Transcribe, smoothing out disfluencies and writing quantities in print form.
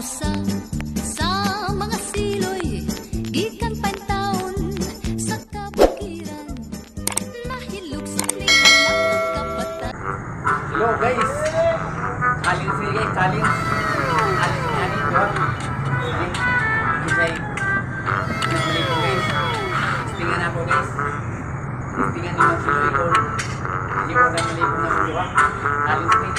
Usa sa mga siloy gikan taon sa kabukiran nahilugsok ni halangdong kapatay. Hello guys. Challenge ni guys, challenge. Challenge ni ani, di ba? Ani, kisay. Nabalik ko, guys. Testingan ako, guys. Testingan ni Mang Siloy kung hindi ko na malikong na di ba? Challenge ni.